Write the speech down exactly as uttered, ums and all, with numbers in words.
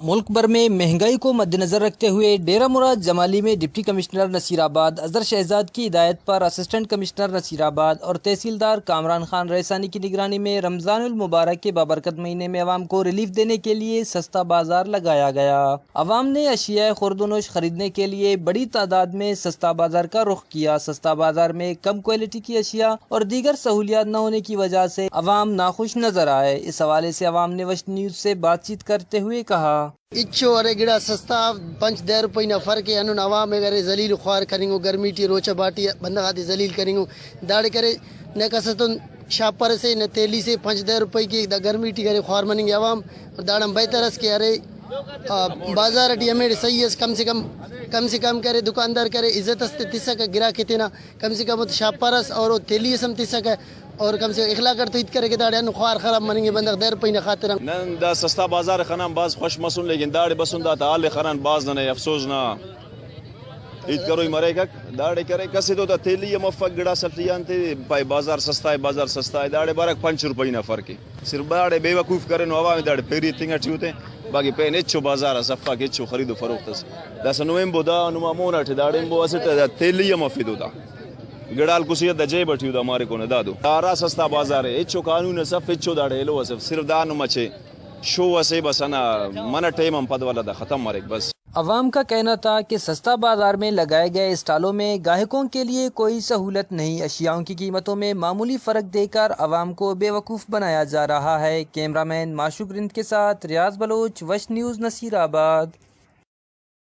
ملک بھر میں مہنگائی کو مدنظر رکھتے ہوئے ڈیرہ مراد جمالی میں ڈپٹی کمشنر نصیر آباد اظہر شہزاد کی ہدایت پر اسسٹنٹ کمشنر نصیر آباد اور تحصیلدار کامران خان رئیسانی کی نگرانی میں رمضان المبارک کے بابرکت مہینے میں عوام کو ریلیف دینے کے لیے سستا بازار لگایا گیا۔ عوام نے اشیاء خورد و نوش خریدنے کے لیے بڑی تعداد میں سستا بازار کا رخ کیا۔ سستا بازار میں کم کوالٹی کی اشیاء اور دیگر سہولیات نہ ہونے کی وجہ سے عوام ناخوش نظر آئے۔ اس حوالے سے عوام نے وش نیوز سے بات چیت کرتے ہوئے کہا، ہچو ارے گڑا سستا اف، پنچ دہ روپئی نا فرق ء۔ ہندن عوام ء ارے ذلیل خوار کننگو، گرمی ٹی روچہ باٹی بندغ آتے ذلیل کننگو۔ داڑے کرے نہ کس اتون شاپر سے نہ تیلی سے، پنچ دہ روپئی کہ دا گرمی ٹی کرے خوار مننگ عوام۔ اور داڑان بہتر اس کہ ارے، آ، بازار ٹی ہمیڑے صحیح اس، کم سے کم، کم سے کم کرے دکاندار کرے عزت اس تے تسکہ گراک ء تینا۔ کم سے کم او شاپر اس اور او تیلی اس ہم تسکہ، اور کم سے کم اخلاق اٹ تو ہیت کرے کہ داڑے ہندن خوار خراب مننگے بندغ دہ روپئی نا خاطر آن۔ نن دا سستا بازار خنان بھاز خوش مسن، لیکن داڑے بسن دا تا حال خنان بھاز ننے افسوس نا ہیت کروئی مریکک۔ داڑے کرے کس اتو تا تیلی ہم افک گڑاس اٹ ای آن تے پائے بازار سستا ء، بازار سستا ء، داڑے برک پنچ روپئی نا فرق ء۔ صرف داڑے بے وقوف کرینو عوام ء، داڑے پیری تنگ اٹی اتے، باقی پین ہچو بازار اس افک، ہچو خرید و فروخت اس۔ داسہ نمبو دا نما مون اٹے داڑے ہمبو اسٹ دا تیلی ہم افیدو دا۔ گڑال کسیت دا جیب اٹی دا مارے کونہ دادو۔ دارا سستا بازار ہے، ہچو قانون اس اف، ہچو داڑے ایلو اس اف، صرف دا نما چے شو اسے بس انا منہ ٹائم ہم پد والا دا ختم مریک بس۔ عوام کا کہنا تھا کہ سستا بازار میں لگائے گئے اسٹالوں میں گاہکوں کے لیے کوئی سہولت نہیں، اشیاؤں کی قیمتوں میں معمولی فرق دے کر عوام کو بیوقوف بنایا جا رہا ہے۔ کیمرہ مین معشوق رند کے ساتھ ریاض بلوچ، وش نیوز، نصیر آباد۔